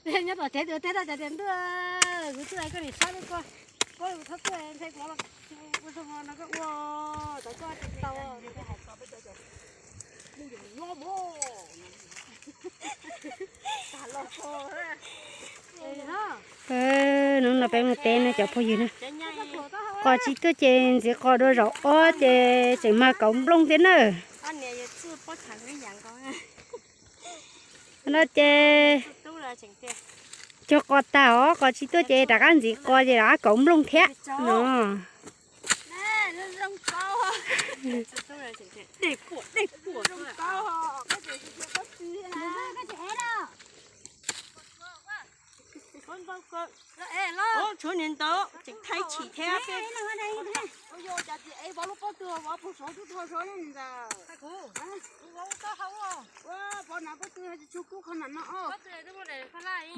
Nyob tom tsev tus teb tau cov tias ntuj, kuv tuaj koj nim sab lub koj, koj txhob tuaj ntshe kuv ua zoo no koj ua tau koj tsis tau. Hnub no peb mus teb no cov phooj ywg na. Qos tsis tuaj ces ntxiv qos dua zaum ob ces tseem mag kauv nplooj thiab na. No ces cog qos tag os, qos tsis tuaj ces rov qab ntxiv qos ces rov qab kauv nplooj thiab no. Tshuav niag ntawd tseem thaij chim thiab.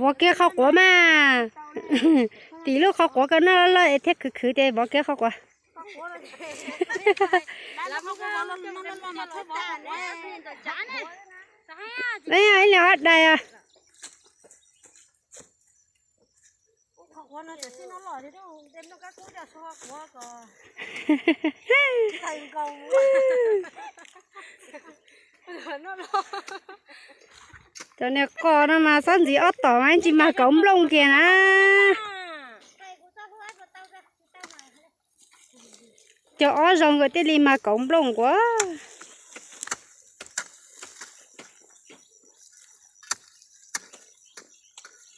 Vov kiag qhov quav mas. Tim lub qhov quav koj noj loj es thiaj khwv khwv ces vov kiag qhov quav. Ib leeg ob daim os. Cov niag qos no mas txhob ntxiv ob tom mas tsis mag kauv nplooj kiag na. Cog ob zaug nkawd thiaj li mag kauv nplooj nquas.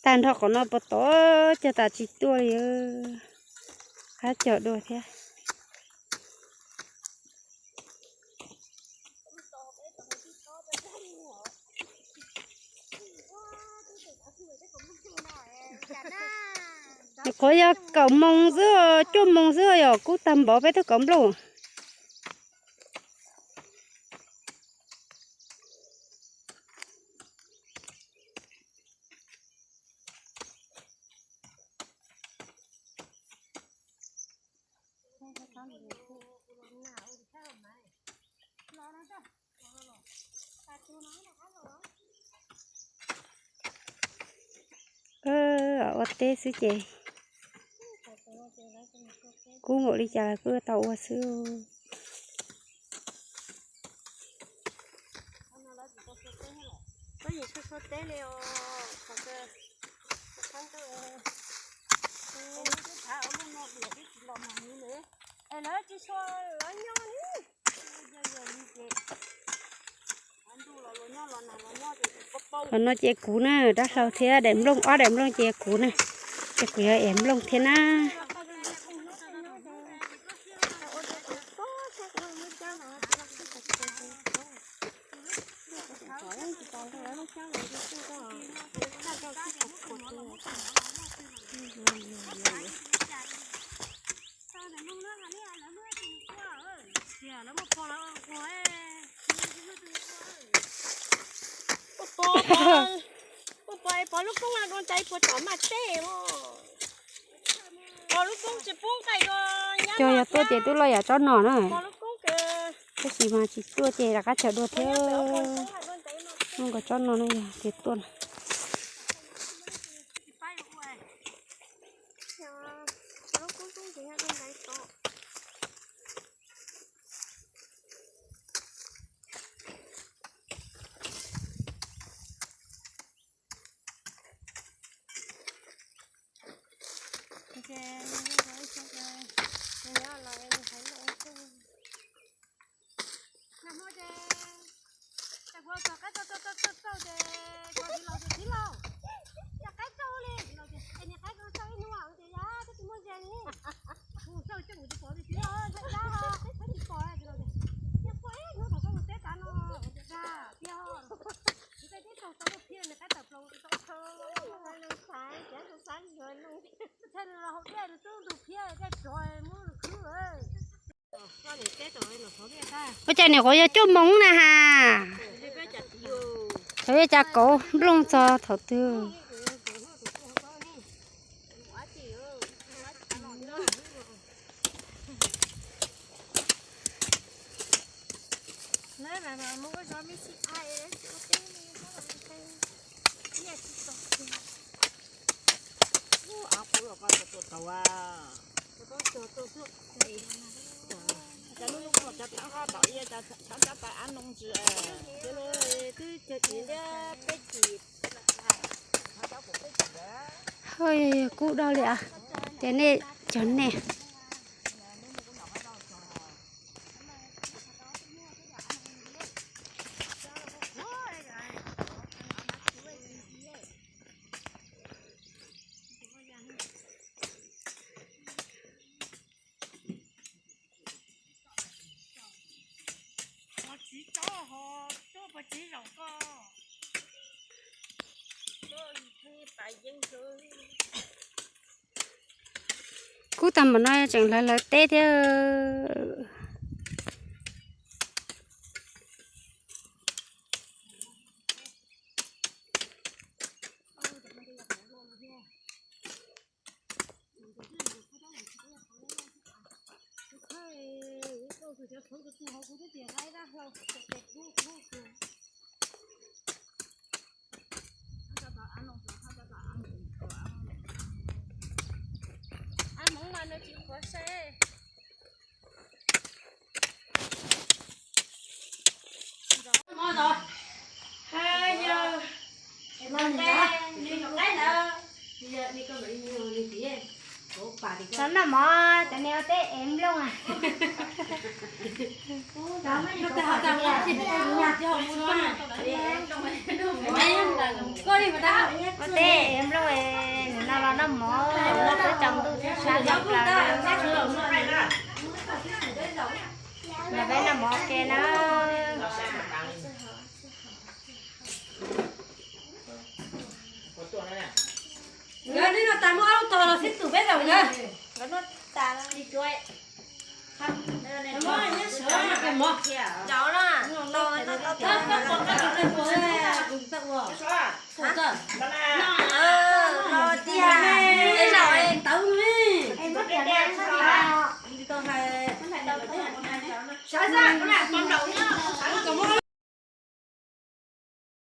Tag nrho qhov no puas tau cog tas tsis tuaj li. Qab cog dua thiab. Nyuam qhuav yog kaum moos xwb, cuaj moos xwb yog kub tag npaum peb twb kauv nplooj. Ua teb xwb ces kub npaum li cas los kuj tau ua xwb. Qhov no ces kuv na, dab hlau thiab daim nplooj, ob daim nplooj ces kuv na, ces kuv yuav ev nplooj thiab na. Pov lub koob dua ntais puas tom maj teb os. Pov lub koob tsis poob nqaij dua nyab. Cog yog tuaj ces tub loj yam tsob no na. Pov lub koob kawg. Tab sis mas tsis tuaj ces rov qab cog dua thiab. Muaj nkaus tsob no na yog tias tuaj na. Ua cas nim qhuav yog cuaj moos na has. Thaum ub cas kauv nplooj txog thaum twg. Hoj, yog kub dog li as, ces nej cog nej. Kub tag npaum no tseem hlawv hlawv teb thiab. Noj mov, cov niag ua teb ev nplooj a. Ua teb ev nplooj, nim no los noj mov, noj peb tsaus ntuj thiab sab nplooj plaws. Nim peb noj mov ke na. Nkawd neb no tas muaj ob lub tog los sib tus peb zaum nkawd.